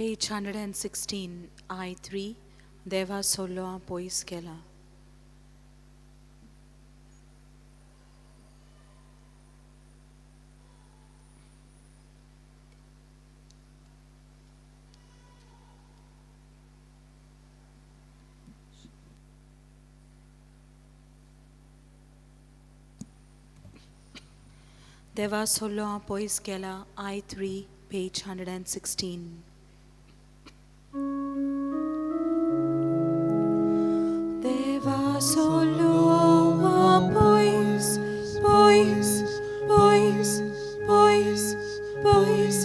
Page 116, I3, देवा solo पयस केला. देवा सोलो पयस केला, I3, page 116. देवा सोलो पयस पयस पयस पयस पयस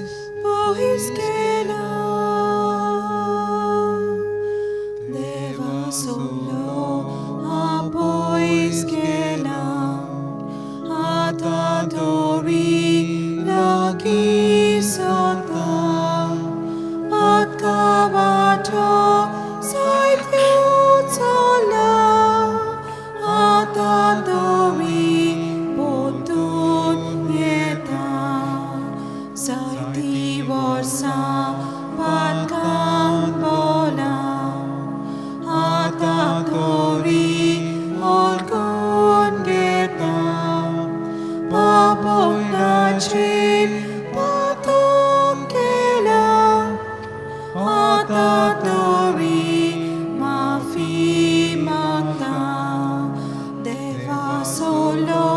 पयस केला. देवा सोलो पयस केला, आतां तरी लागीं सरता. पातका वाटो जायत्यो चल्ला, आतां तरी परतून येता. जायतीं वर्सां पातकान भोंवला, आतां तरी वळखून घेता. पापणाचेर पातक केला, आतां तरी माफी मागता. देवा सोलो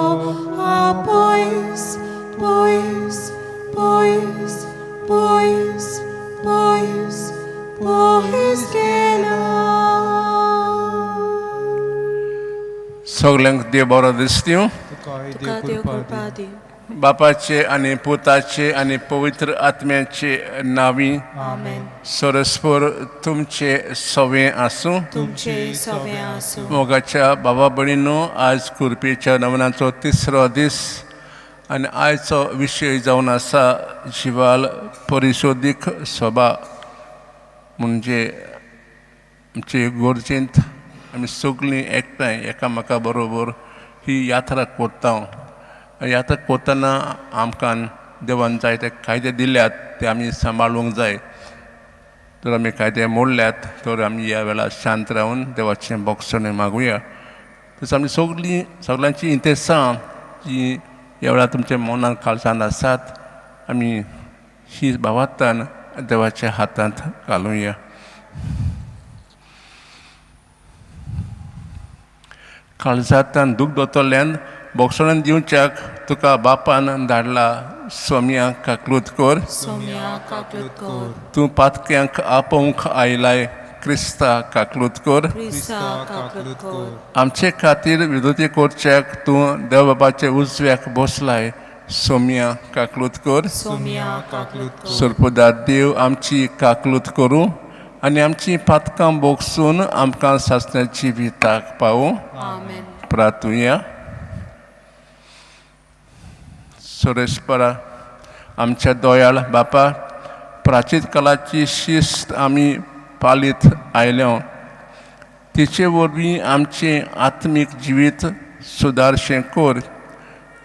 पयस पयस पयस पयस पयस पयस केला. सगल्यांक देव बरो दिसता. तुकाय तुका देव देव कृपा कृपा दी. दी. बापाचे आनी पुताचे आनी पवित्र आत्म्याचे नावी. आमेन. सरस्पर तुमचे सवें आसूं. तुमचे सवें आसूं. मोगाच्या बाबा भयणीनो, आज कुरपेच्या नवनाचो तिसरो दीस आनी आयचो विशय जावन आसा जिवाल परिशोधीक सभा. म्हणजे आमचे गोरजेंत आमी सगळीं एकठांय एकामेका बरोबर ही यात्रा करता. यात्रा करतना आमकां देवान जायते कायदे दिल्यात, ते आमी सांबाळूंक जाय. तर आमी कायदे मोडल्यात तर आमी ह्या वेळार शांत रावन देवाचें भोगसणें मागुया. तशें आमी सगळीं सगळ्यांची इंतेसां जी ह्या वेळार तुमच्या मनान काळजान आसात, आमी ही भावार्थान देवाच्या हातांत घालुया. काळजांतल्यान दूख दोतोल्यान भोगसणें दिवच्याक तुका बापान धाडला, सोम्या काकलूत कर. सोम्या काकलूत कर. तूं पातक्यांक आपोवंक आयलाय, क्रिस्ता काकलूत कर. क्रिस्ता काकलूत कर. आमचे खातीर विदोती करच्याक तूं देव बाबाचे उजव्याक बसलाय, सोम्या काकलूत कर. सोम्या काकलूत कर. सरपदार देव आमची काकलूत करूं आनी आमची पातकां भोगसून आमकां सासण्याची विताक पावूं. आमेन. प्रातुया. सुरेशपरा आमच्या दोयाळ बापा, प्राचीन काळाची शिस्त आमी पालीत आयल्या, तिचे वरवीं आमचें आत्मीक जिवीत सुदारशें कर.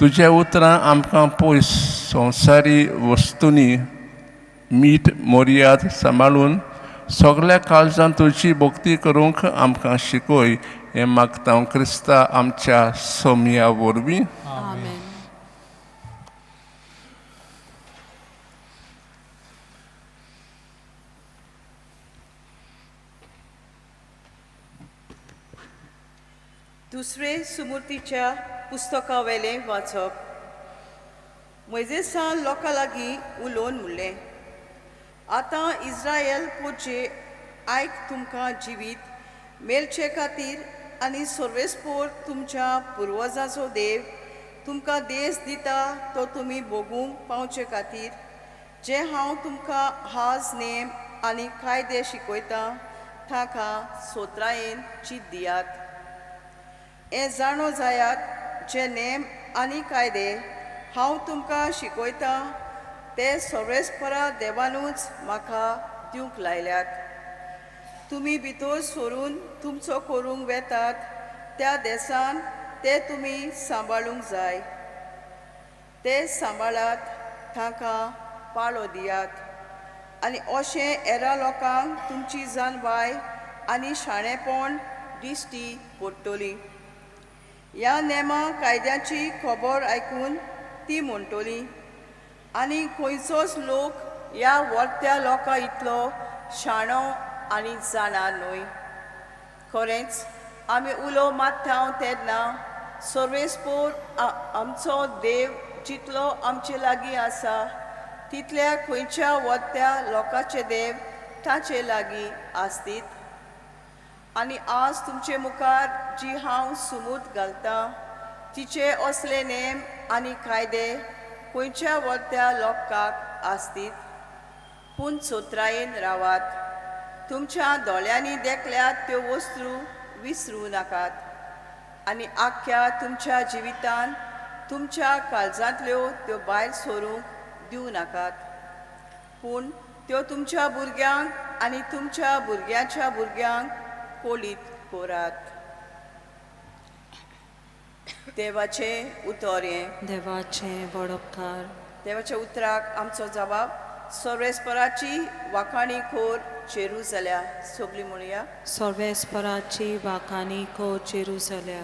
तुज्या उतरां आमकां पयस संवसारी वस्तूंनी मीठ मर्याद सांबाळून सगल्या काळजान तुजी भक्ती करूंक आमकां शिकय. हें मागता हांव क्रिस्ता आमच्या सोमया वरवीं. आमेन. दुसरे सुमूर्तीच्या पुस्तकावेलें वाचप. मोयजेसान लोकां लागीं उलोवन म्हणलें, आतां इस्रायल पोरचे आयक, तुमकां जिवीत मेळचे खातीर आनी सर्वेस्पोर तुमच्या पुर्वजांचो देव तुमकां देश दिता तो तुमी भोगूंक पावचे खातीर जे हांव तुमकां हाज नेम आनी कायदे शिकयतां ताका सोत्रायेन चीत दियात. हें जाणो जायात, जे नेम आनी कायदे हांव तुमकां शिकयतां ते सर्वेस्परा देवानूच म्हाका दिवंक लायल्यात. तुमी भितर सरून तुमचो करूंक वेतात त्या देसान ते तुमी सांबाळूंक जाय. ते सांबाळात, तांकां पाळो दियात आनी अशें एरा लोकांक तुमची जानवाय आनी शाणेपण दिश्टी पडटली. ह्या नेमा कायद्याची खबर आयकून ती म्हणटली आनी खंयचोच लोक ह्या वर्त्या लोकां इतलो शाणो आनी जाणा न्हय. खरेंच आमी उलो मारता तेन्ना सर्वेस्पोर आमचो देव जितलो आमचे लागीं आसा तितल्या खंयच्या वर्त्या लोकांचे देव ताचे लागीं आसतीत. आनी आज तुमचे मुखार जी हांव सुमूत घालतां तिचे असले नेम आनी कायदे खंयच्या वर्त्या लोकांक आसतीत. पूण सोत्रायेन रावात, तुमच्या दोळ्यांनी देखल्यात त्यो वस्तू विसरूं नाकात आनी आख्ख्या तुमच्या जिवितान तुमच्या काळजांतल्यो त्यो भायर सरूंक दिवं नाकात, पूण त्यो तुमच्या भुरग्यांक आनी तुमच्या भुरग्यांच्या भुरग्यांक कोलीत करात. देवाचें उतर हें. देवाचें वडपकार. देवाच्या उतराक आमचो जबाब. सर्वेस्पराची वाखाणी खोर जेरुजाल्या. सगळीं म्हणया. सर्वेस्पराची वाखाणी को जेरुजाल्या.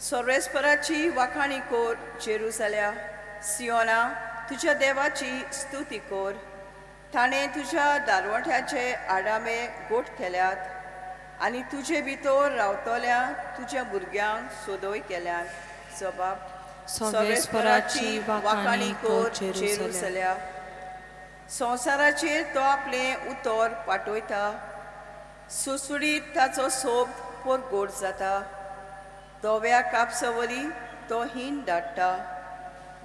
सर्वेस्पराची वाखाणी कोर जेरुजाल्या. सियोना तुज्या देवाची स्तुती कोर. ताणें तुज्या दारवंठ्याचे आडामे गोठ केल्यात आनी तुजे भितर रावतल्या तुज्या भुरग्यांक सोदोय केल्यात. जबाब. सर्वेस्पराची वाखाणी कोर जेरुजाल्या. संवसाराचेर तो आपलें उतर पाठयता, सुसुडीत ताचो सोब पोरगोट जाता. धव्या कापसावरी तो हीण धाडटा,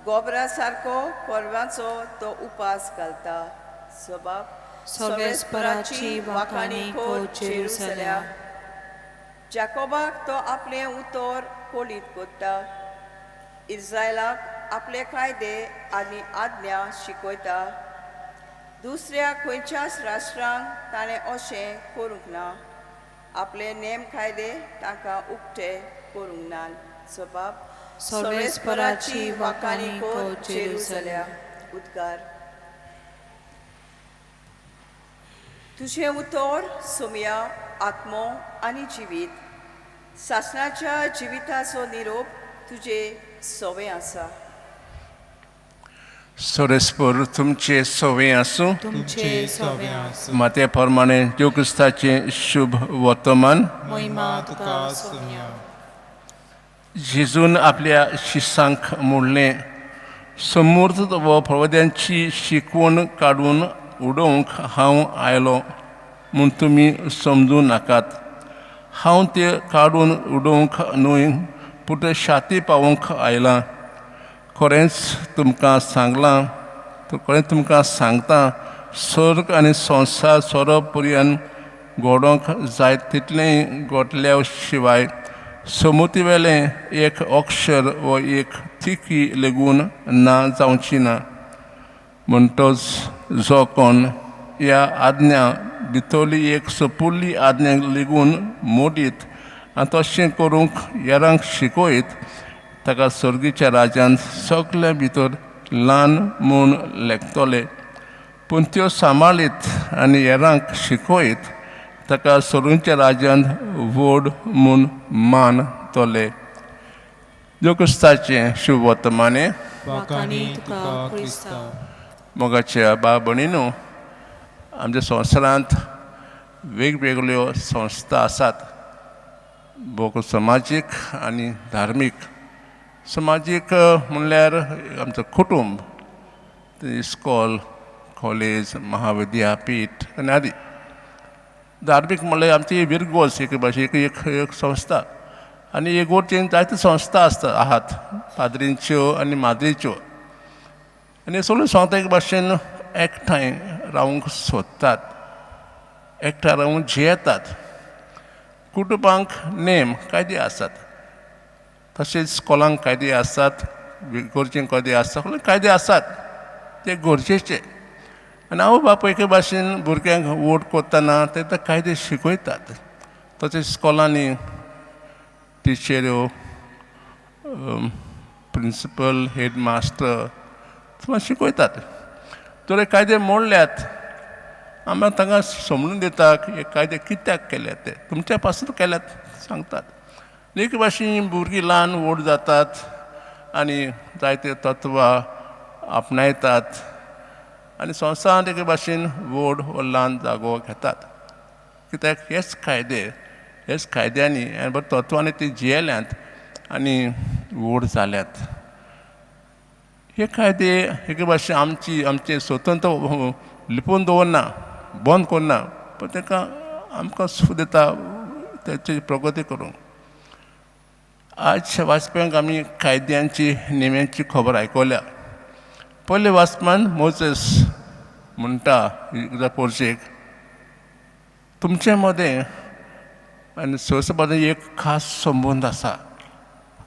गोबरा सारको कोरवांचो तो उपास घालता. जबाब. सर्वेस्पराची वाखाणी कोर जेरुजाल्या. जाकोबाक तो आपलें उतर कोलीत कोत्ता, इस्रायलाक आपले कायदे आनी आज्ञा शिकयता. दुसऱ्या खंयच्याच राष्ट्रांक ताणें अशें करूंक ना, आपले नेम कायदे तांकां उक्ते करूंक ना. जबाब. सर्वेस्पराची वाखाणी कोर जेरुजाल्या. उद्गार. तुजें उतर सोमया आत्मो आनी जिवीत, सासणाच्या जिविताचो निरोप तुजे सवें आसा. सोरेस्पर तुमचे सवे आसूं. तुमचे सवे आसूं. माते प्रमाणे देव क्रिस्ताचें शुभ वर्तमान. महिमा तुका सोम्या. जेजून आपल्या शिसांक म्हणलें, समूर्त व प्रवद्यांची शिकवण काडून उडोवंक हांव आयलो म्हूण तुमी समजूं नाकात. हांव ते काडून उडोवंक न्हय, पूण शाती पावोवंक आयलां. खरेंच तुमकां सांगलां, खरेंच तुमकां सांगता, स्वर्ग आनी संवसार सोरोप पर्यंत घडोवंक जाय तितलेंय घडल्या शिवाय समुतीवेलें एक अक्षर व एक थिकी लेगून ना जावची ना. म्हणटच जो कोण ह्या आज्ञा भितरली एक सोपुल्ली आज्ञा लेगून मोडीत आनी तशें करूंक हेरांक शिकयत ताका सर्गीच्या राज्यांत सगळे भितर ल्हान म्हूण लेखतले. पूण त्यो सांबाळीत आनी हेरांक शिकयत ताका सरूंच्या राज्यांत व्हड म्हूण मानतले. देव क्रिस्ताचें शुभ वर्तमाने. वाखाणी तुका क्रिस्तांव. मोगाच्या बा भयणीनो, आमच्या संवसारांत वेगवेगळ्यो संस्था आसात, भोव समाजीक आनी धार्मीक. समाजीक म्हणल्यार आमचो कुटुंब, इस्कॉल, कॉलेज, महाविद्यापीठ आनी आदी. धार्मीक म्हणल्यार आमची विरगोज एक भाशे एक एक संस्था आनी इगोर्जेन जायत्यो संस्था आसता आहात, पाद्रींच्यो आनी माद्रीच्यो. आनी सगळ्यो संस्था एक भाशेन एकठांय रावंक सोदतात, एकठांय रावून जियेतात. कुटुंबांक नेम कायदे आसात, तशेंच स्कॉलांक कायदे आसात, इगोर्जेंक कायदे आसात, सगळे कायदे आसात, ते गरजेचे. आनी आवय बापूय एके भाशेन भुरग्यांक वोट करतना ते कायदे शिकयतात. तशेंच स्कॉलांनी टिचऱ्यो, प्रिंसिपल, हेड मास्टर तुका शिकयतात. तर कायदे मोडल्यात आमी तांकां समजून दिता हे कायदे कित्याक केल्यात ते तुमच्या पासून केल्यात सांगतात. एक भाशेन भुरगीं ल्हान व्हड जातात आनी जायते तत्वां आपणायतात आनी संवसारांत एके भाशेन व्हड वा ल्हान जागो घेतात. कित्याक हेच कायदे हेच कायद्यांनी आनी बरे तत्वांनी ती जियेल्यांत आनी व्हड जाल्यात. हे कायदे एके भाशेन आमची आमचें स्वतंत्र लिपोवन दवरना, बंद करना, पण तांकां आमकां सूख दिता ताची प्रगती करूंक. आज वाचप्यांक आमी कायद्यांची नेम्यांची खबर आयकल्या. पयले वाचप्यान मोजेस म्हणटा पोरशेक, तुमचे मदें आनी सोंस मदें एक खास संबंद आसा,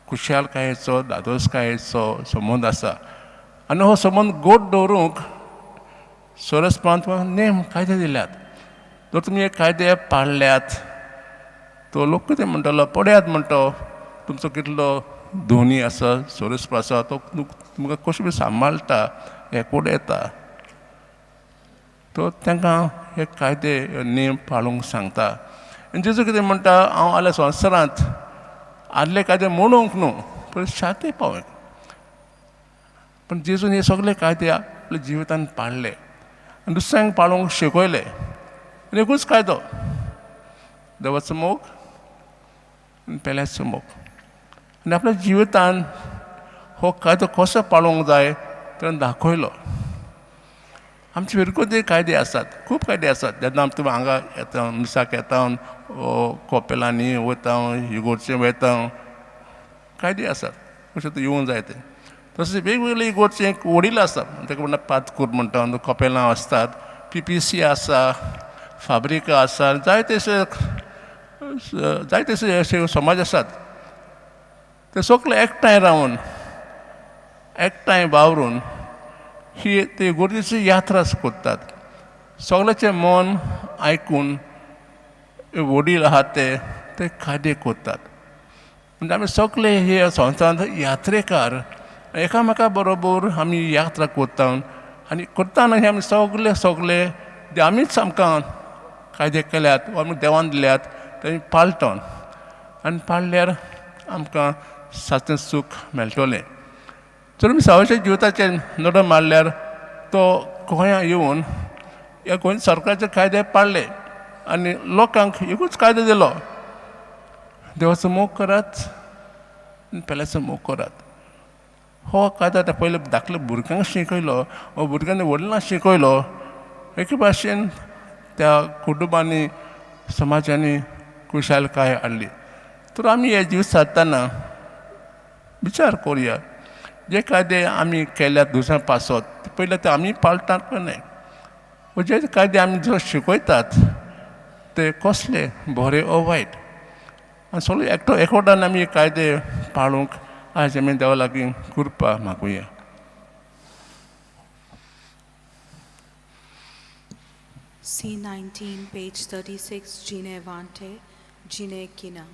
खुशालकायेचो धादोसकायेचो संबंद आसा आनी हो संबंद गोड दवरूंक सोरसपान तुमकां नेम कायदे दिल्यात. जर तुमी हे कायदे पाळ्ळ्यात तो लोक कितें म्हणटलो, पळयात म्हणटा तुमचो कितलो धोनी आसा, सोरसप आसा, तो तुमकां कशें बी सांबाळटा, एकवट येता. तो तांकां हे कायदे नेम पाळूंक सांगता. आनी जेजू कितें म्हणटा, हांव आयल्या संवसारांत आदले कायदे मोडूंक न्हू पूण शांती पावोवंक. पण जेजून हे सगळे कायदे आपल्या जिवितान पाळ्ळे आनी दुसऱ्यांक पाळूंक शिकयले. आनी एकूच कायदो, देवाचो मोग आनी पेल्याचो मोग. आनी आपल्या जिवितान हो कायदो कसो पाळूंक जाय तेणें दाखयलो. आमचे फिरगर्जे कायदे आसात, खूब कायदे आसात. जेन्ना आमी तुमी हांगा येता, मिसाक येता, कोपेलांनी वयता, इगोर्जे वयता, कायदे आसात कशें तें येवंक जाय तें. तशेंच वेगवेगळे इगोर्जे एक वडील आसा, ताका म्हणटा पातकूर म्हणटा, कोपेलां आसतात, पी पी सी आसा, फाब्रिका आसा, जायते अशे जायते अशे समाज आसात. ते सगळे एकठांय रावन एकठांय वावरून ही ते इगोर्जेची यात्रा करतात. सगळ्याचें मन आयकून वडील आहात ते ते कायदे करतात. म्हणजे आमी सगळे हे संवसारांत यात्रेकार, एकामेका बरोबर आमी यात्रा करता आनी करतना हे आमी सगळे सगळे जे आमीच आमकां कायदे केल्यात वा आमी देवान दिल्यात ते पाळटा आनी पाळल्यार आमकां साचें सूख मेळटलें. जर आमी सावाच्या जिविताचेर नदर मारल्यार तो गोंया येवन ह्या गोंय सरकाराचे कायदे पाळ्ळे आनी लोकांक एकूच कायदो दिलो, देवाचो मोग करात आनी पेल्याचो मोग करात. हो कायदो आतां पयले धाकल्या भुरग्यांक शिकयलो वा भुरग्यांनी व्हडलां शिकयलो. एके भाशेन त्या कुटुंबांनी समाजांनी खुशालकाय हाडली. तर आमी हे जीव सादतना विचार करुया, जे कायदे आमी केल्यात दुसऱ्या पासत पयले ते आमी पाळटात काय न्हय, व जे कायदे आमी जो शिकयतात ते कसले बरे ओ वायट. आनी सगळे एकटो एकवटान आमी कायदे पाळूंक आयज आमी देवा लागीं कृपा मागुया. C19, page 36, Gine Vante, Gine Kina.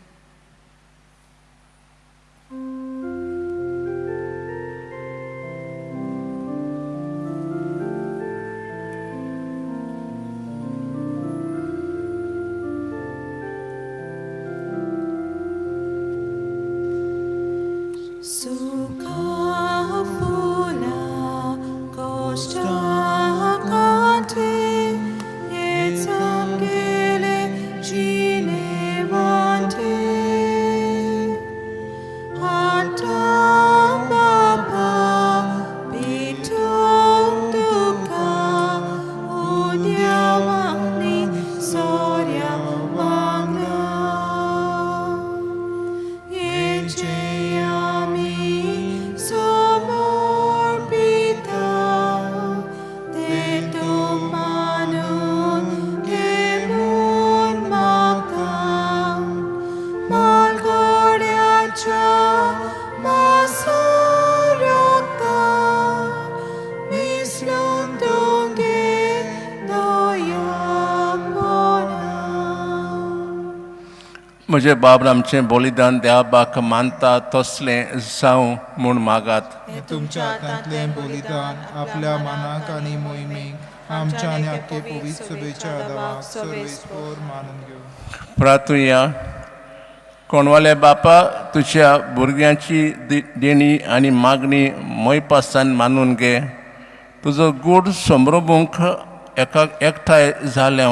Suka fula kosta kante etzamgele Gine Vante Atam Bapa Pitung Duka Unyawani Sorya Mangla Ejeyami Somorpita Tetumanun Emun Maka Malgoryacha Masurokta Mislundunge Doyapona. म्हजे बाब आमचें बलिदान देवाक मानता तसलें जावं म्हूण मागात. हें तुमच्या हातांतलें बलिदान आपल्या मनाक आनी मोहिमेक आमच्या आनी आख्खे पवित्र सभेच्या आदावाक सर्वेस्पोर मानून घेवं. प्रातुया. कोणवाले बापा, तुज्या भुरग्यांची देणी आनी मागणी मोयपासान मानून घे. तुजो गूढ समरोबूंक एका एकठांय जाल्या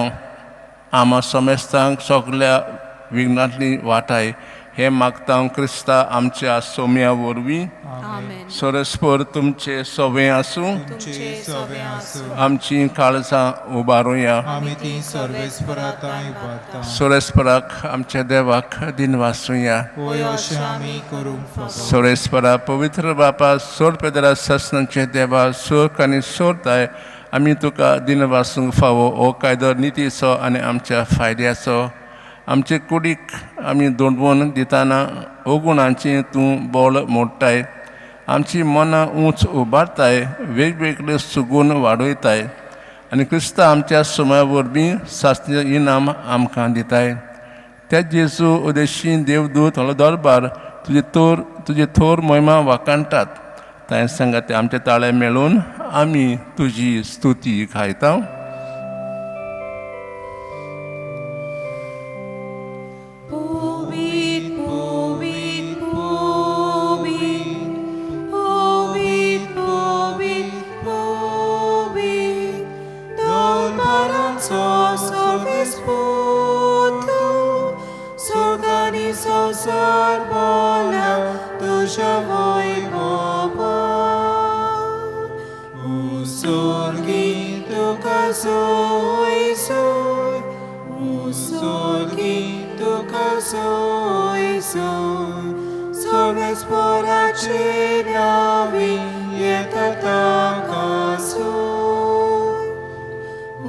आमा समेस्तांक सगल्या विघ्नांतली वाटाय हें मागता क्रिस्ता आमच्या सोम्या वरवीं. आमेन. सरस्पर तुमचे सवे आसूं. तुमचे सवे आसूं. आमची काळजां उबारुया. आमी ती सर्वेस्पराताय उबारता. सोरेस्पराक आमच्या देवाक दिनवासुया. होय, अशें आमी करूंक फावो. सोरेस्परा पवित्र बापा, सोड पेदरा सासणाचे देवा, सोक आनी सोडताय आमी तुका दिनवासूंक फावो. हो कायदो नितीचो आनी आमच्या फायद्याचो. आमचे कुडीक आमी दोडवून दितना अगुणांची तूं बळ मोडटाय, आमची मनां उंच उबारताय, वेगवेगळे सुगून वाडयताय आनी क्रिस्ता आमच्या सुम्या वरवीं सासणें इनाम आमकां दिताय. त्या जेजू उदेशी देवदूत हलो दरबार तुजे तोर तुजे थोर मोहिमा वाखाणटात. तांचे सांगात आमचे ताळे मेळून आमी तुजी स्तुती गायता. Povit, povit, povit, povit, povit, povit, Dolparanzo solvis putu, s'organizo sorbola, tuja voi bobo. Usorgi tuka soy soy, usorgi tuka soy soy, sorves por acenavi, yetataka soy.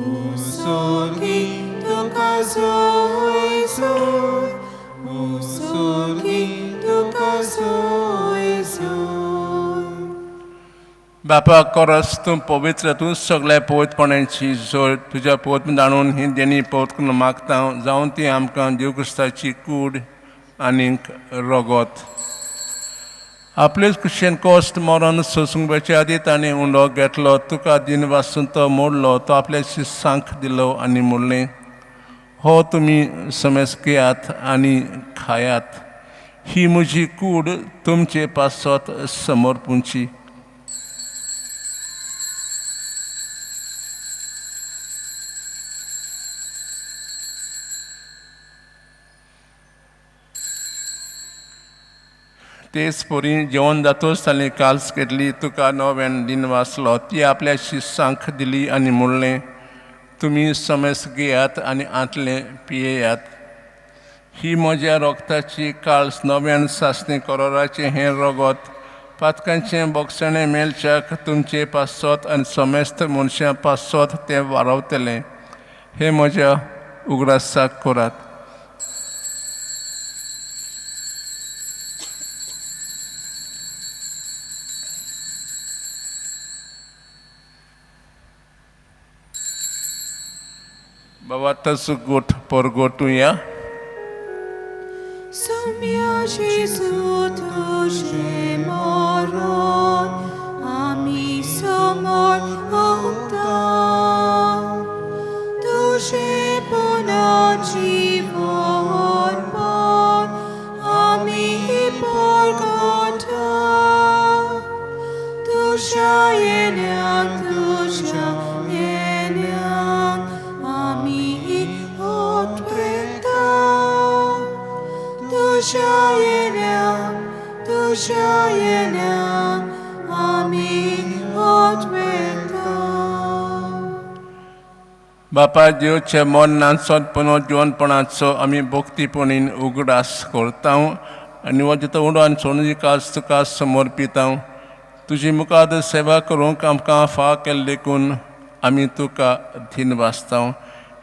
Usorgi tuka soy soy, usorgi tuka soy soy. बापा कोरस तूं पवित्र, तूं सगळ्या पवित्रपणाची जोड. तुज्या पवित्र जाणून ही देणी पवित्र करून मागता, जावन ती आमकां देव क्रिस्ताची कूड आनीक रगत. आपलेच कुशेन कश्ट मरण सोसूंक बेचे आदी ताणें उंडो घेतलो, तुका दिन वासून तो मोडलो, तो आपल्या शिसांक दिलो आनी म्हणलें, हो तुमी समेस घेयात आनी खायात, ही म्हजी कूड तुमचे पासत समर्पूंची. तेच परी जेवण जातूच ताणें काल्स घेतली, तुका नव्यान दिन वाचलो, ती आपल्या शिसांक दिली आनी म्हणलें, तुमी समेस घेयात आनी आंतलें पियेयात, ही म्हज्या रोगताची काल्स नव्यान सासणी करोराचें हें रगत पातकांचें बोगसणें मेळच्याक तुमचे पासत आनी समेस्त मनशां पासत तें वारवतलें. हें म्हज्या उगडासाक करात. बाबा तसो गोठ परगोटुया. Sommia Gesù tu moron, ami somor opta. Tu bonaci von bon, ami porgota. Tu shayenean, tu shayenean, ami otpreta. Tu shayenean, ami otmeta. बापा देवचे मरणाचो पुनर्जिवनपणाचो आमी भक्तीपणीन उगडास करता आनी हो जितो उडो आनी सोडून कास तुका समर्पिता. तुजी मुखार सेवा करूंक आमकां फाव केल्ले देखून आमी तुका धीन वाचता.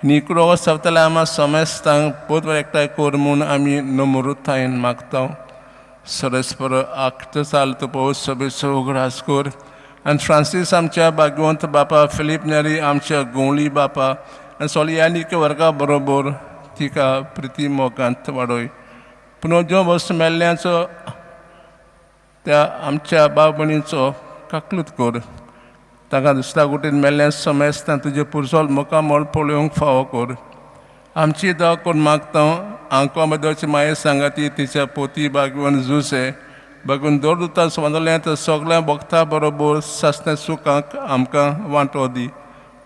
निकडो सवतल्या आमा समेस्तांक पोत एकठांय कर म्हूण आमी नमरुतायेन मागता. सरस्पर आक्त चाल तूं पवित्र सभेचो उगडास कर आनी फ्रांसीस आमच्या भाग्यवंत बापा, फिलीप नेरी आमच्या गोंवली बापा आनी सोलियानिक वर्गा बरोबर तिका प्रिती मोगांत वाडय. पुनोज्यो वस्त मेल्ल्याचो त्या आमच्या बाव भयणीचो काकलूत कर. तांकां दुसऱ्या गुटीन मेल्ल्या समेस्तां तुजें पुरसोल मुखामळ पळोवंक फावो कर. आमची दया करून मागता आंकवा मदोची माये सांगाती तिच्या पोती बागवून जुसे बगून दोर समजलें तर सगळ्या भक्ता बरोबर सासण्या सुखांक आमकां वांटो दी.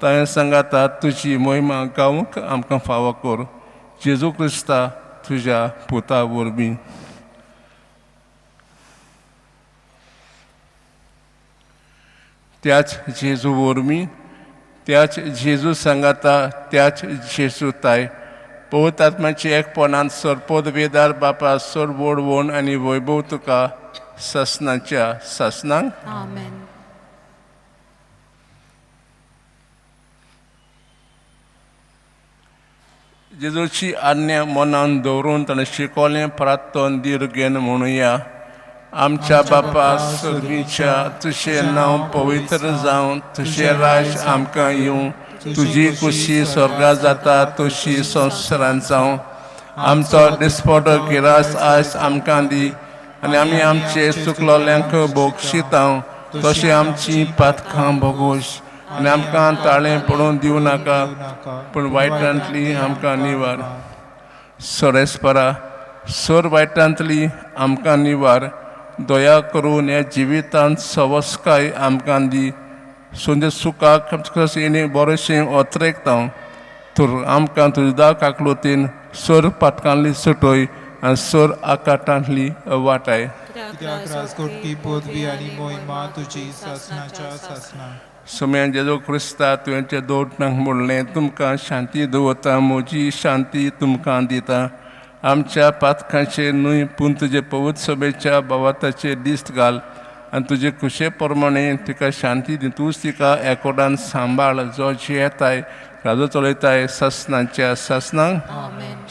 ताणें सांगाता तुजी मोहिमा गावंक आमकां फावो कर. जेजू क्रिस्ता तुज्या पुता वरवीं. त्याच जेजू वरवीं, त्याच जेजू सांगाता, त्याच जेजू ताय पवित्र आत्म्याचे एकपणान सरपोद वेदार बापा सर वोडवण आनी वैभव तुका सासणाच्या सासणांक. आमेन. जेजूची आज्ञा मनान दवरून ताणें शिकवलें प्रार्थन दीर्घेन म्हणुया. आमच्या बापा सर्गीच्या, तुजें नांव पवित्र जावं, तुजें राज आमकां येवं, तुजी खुशी स्वर्गा जाता तशी संवसारांत जावं. आमचो दिसपटो गिरास आयज आमकां दी आनी आमी आमचे चुकलोल्यांक बोगशिता तशें आमची पातकां भोगोश आनी आमकां ताळें पडून दिवं नाका, पूण वायटांतली आमकां निवार. सोरेस्परा सोर वायटांतली आमकां निवार. दया करून ह्या जिवितांत सवस्काय आमकां दी. सुंदर सुखाक येणे बरेंशें ओतरेकता तर आमकां तुज्या काकलुतीन सोर पातकांतली सुटय आनी सोर आकाटांतली वाटाय. कित्याक राजकोटकी पदवी आनी मोहिमा तुजी सासणाच्या सासणा. सोम्यान जेजू क्रिस्ता तुवेंचे दोटांक म्हणलें, तुमकां शांती दवरता, म्हजी शांती तुमकां दिता. आमच्या पातकांचेर न्हय पूण तुजे पवित्र सभेच्या भावाताचेर दिस्त घाल आनी तुजे खुशे प्रमाणे तिका शांती दी. तूंच तिका एकोडान सांबाळ, जो जियेताय राजो चलयताय सासणाच्या सासणांक.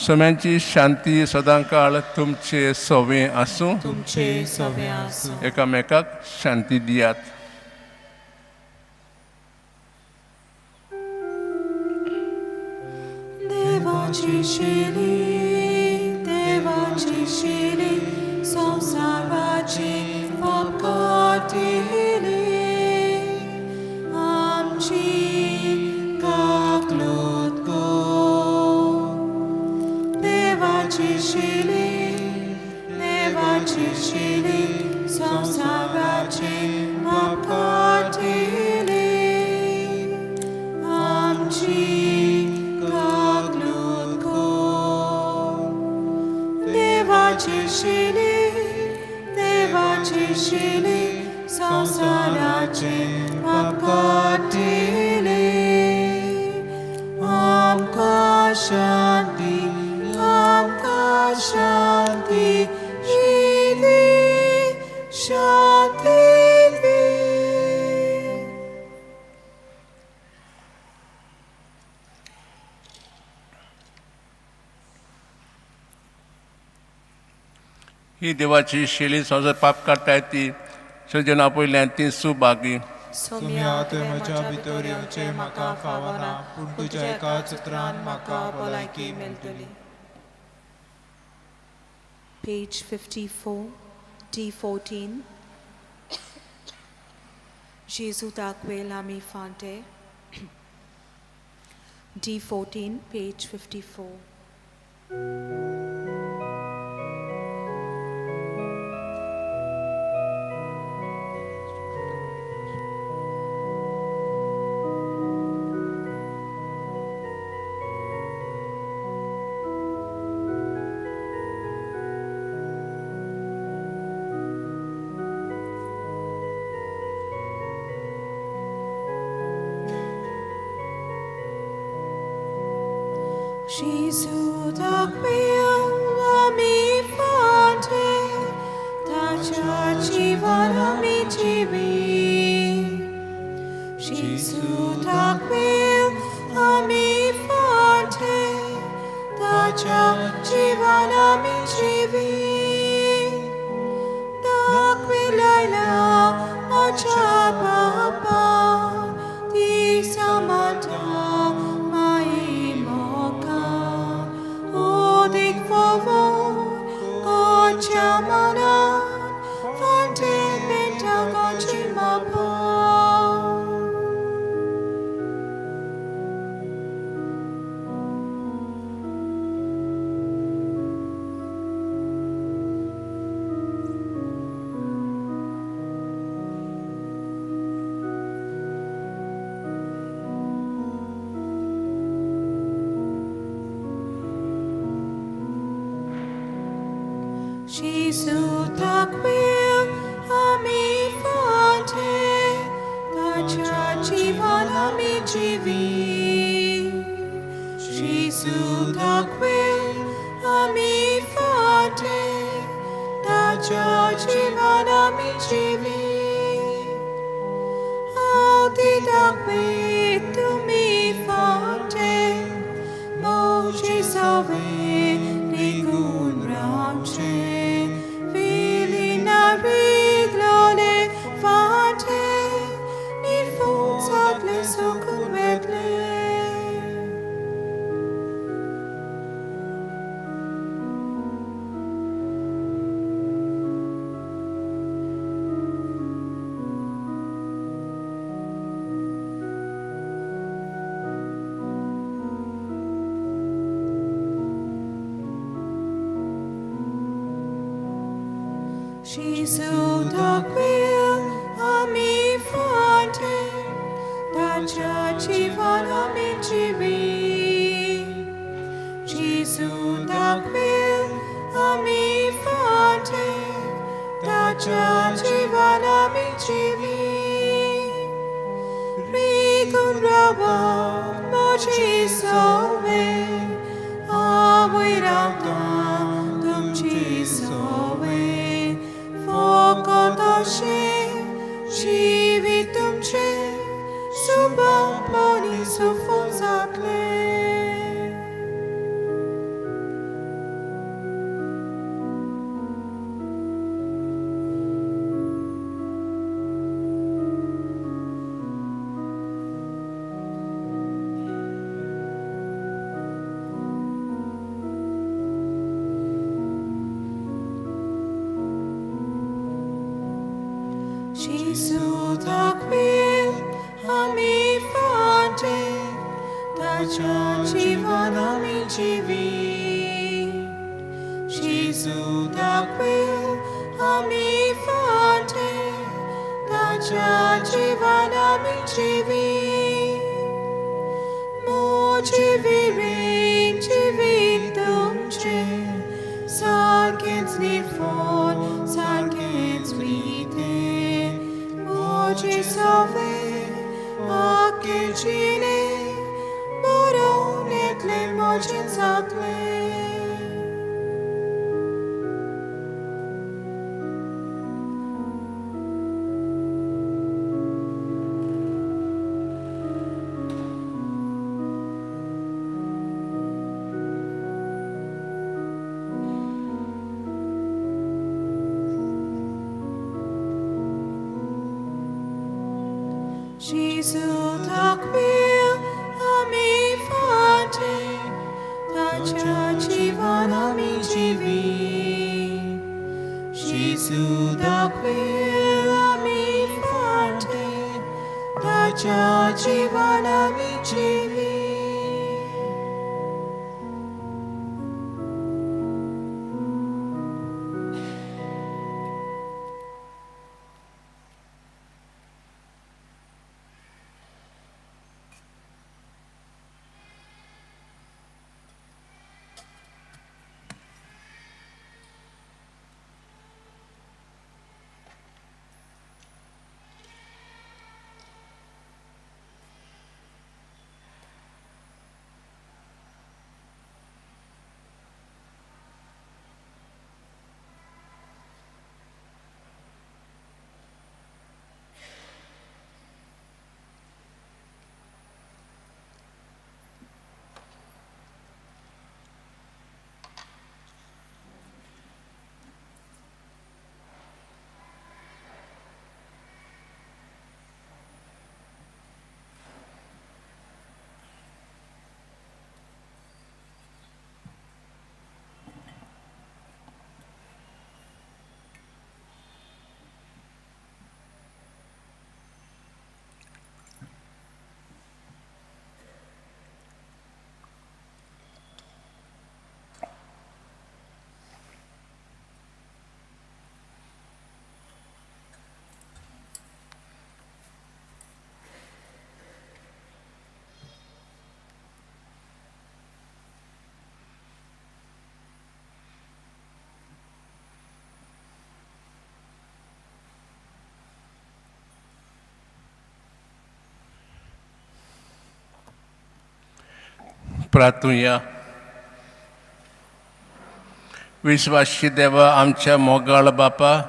सोम्यांची शांती सदांकाळ तुमचे सवे आसूं. तुमचे सवे आसूं. एकामेकाक शांती दियात. देवाची शिली, देवाची शिली, संवसाराची पाप काडटिली, आमची काकलूत कर. देवाची शिली, देवाची शिली, संवसाराची पाप काडटिली, आमची काकलूत कर. देवाची शिली, देवाची शिली, संवसाराचे पाप काडटिली, आमकां शांती, आमकां शांती दी, शांती दी. ही देवाची शेली संवसार पाप काडटाय ती सृजन आपयल्यान ती सुभागी. सोम्या तुवें म्हज्या भितर येवचें म्हाका फावना, पूण तुज्या एकाच उतरान म्हाका भलायकी मेळटली. Page 54, D14. Jésus d'Aquel ami fante. D14, page 54. Jésus d'Aquel ami fante, tacia jivan ami jivi. Jésus d'Aquel ami fante, tacia jivan ami jivi. D'Aquel laila acha papa, di samata. Gesù दाखयल आमी फाटे ताच्या जिवान आमी जिवी जेजू दाखयल आमी फाटे ताच्या जिवान आमी जिवी आवती दाखय तुमी फाटे मोजी सवे निगून रावचे विलीना रिगलोले फाटे निफुंसातले सुकून वेतले. Gesù दाखयल आमी फाटे ताच्या जिवान आमी जिवी जेजू दाखयल आमी फाटे ताच्या जिवान आमी जिवी रिगून रावा म्हजी सोवे आवय रावता तुमची सोवे फकत अशें जिवीत तुमचें सुबा मनीस सुफल जातलें. Gesù दाखयल आमी फाटे ताच्या जिवान आमी जिवी जेजू दाखयल आमी फाटे ताच्या जिवान आमी जिवी मोजी विरें जिवीत तुमचें सारकेंच निर्फोन सारकेंच रितें मोजी सवे आखे जिणे बरोवन येतलें मोजें जातलें. Gesù दाखयल आमी फाटे ताच्या जिवान आमी जिवी जेजू दाखयल आमी फाटे ताच्या जिवान आमी जिवी. प्रार्थुया. विश्वासी देवा, आमच्या मोगाळ बापा,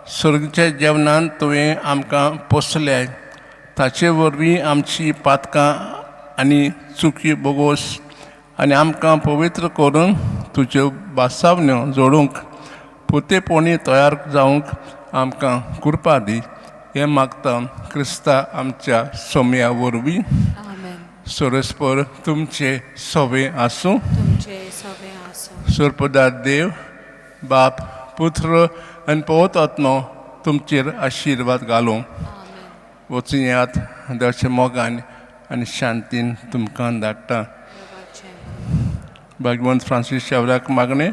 सुर्गच्या जेवणान तुवें आमकां पोसले, ताचे वरवीं आमची पातकां आनी चुकी बोगोस आनी आमकां पवित्र करून तुज्यो बासावण्यो जोडूंक पुतेपणी तयार जावंक आमकां कृपा दी, हें मागता क्रिस्ता आमच्या सोम्या वरवीं. आमेन. सोरस्पर तुमचे सोवे आसूं. तुमचे सवे आसूं. सुरपदार देव बाप, पुत्र आनी पवित्र आत्मो तुमचेर आशिर्वाद घालूं. आमेन. वचुयात देवाच्या मोगान आनी शांतीन तुमकां धाडटा. देवाचें बरें. भाग्यवंत फ्रांसीस शावराक मागणें.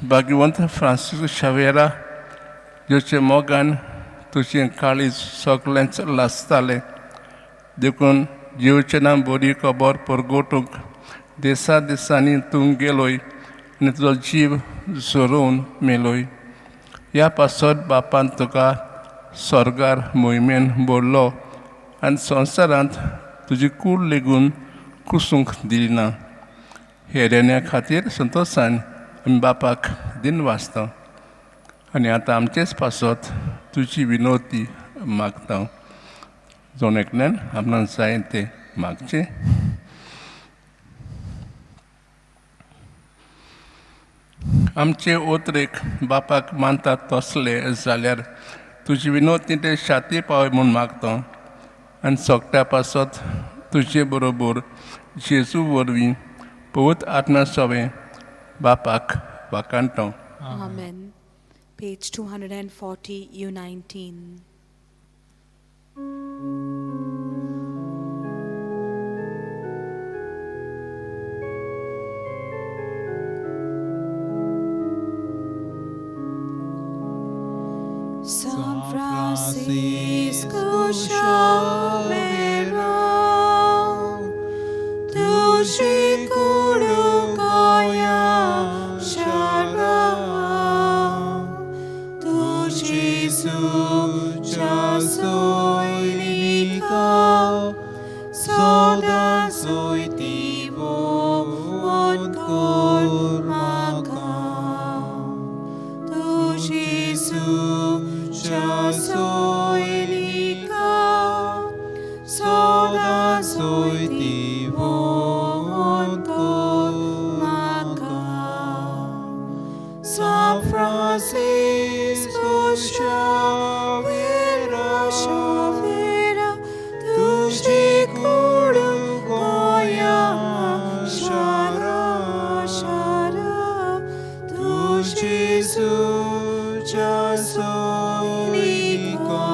भाग्यवंत फ्रांसीस शावेरा, जेचे मोगान तुजें काळीज सगळेंच लासतालें, देखून जिवचे ना बरी खबर परगटूंक दिसा दिसांनी तूं गेलोय आनी तुजो जीव झरोवन मेलोय. ह्या पासत बापान तुका स्वर्गार मोहिमेन भरलो आनी संवसारांत तुजी कूड लेगून कुसूंक दिली ना. हेरेण्या खातीर संतोशान आमी बापाक दिन वाचता आनी आतां आमचेच पासत तुजी विनोती मागता. जण एकल्यान आपणाक जाय तें मागचें. आमचे ओतरेक बापाक मानतात तसले जाल्यार तुजी विनोती ते शाती पावय म्हूण मागता आनी सगट्या पासत तुजे बरोबर जेजू वरवीं पवित्र आत्मा सवें बापाक वाखाणटा. आमेन. Page 240, U19. San Francisco Xavier, तुझी कूड गोया शारा, तुझी सुच्या सोयरिका, सदां सोयती वोन कर म्हाका. तुझी सुच्या सोयरिका, सदां सोयती वोन कर म्हाका. San Francisco Xavier, Xavier, तुझी कूड गोया शारा, शारा, तुझी सुच्या सोयरिका,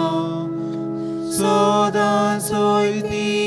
सदां सोयती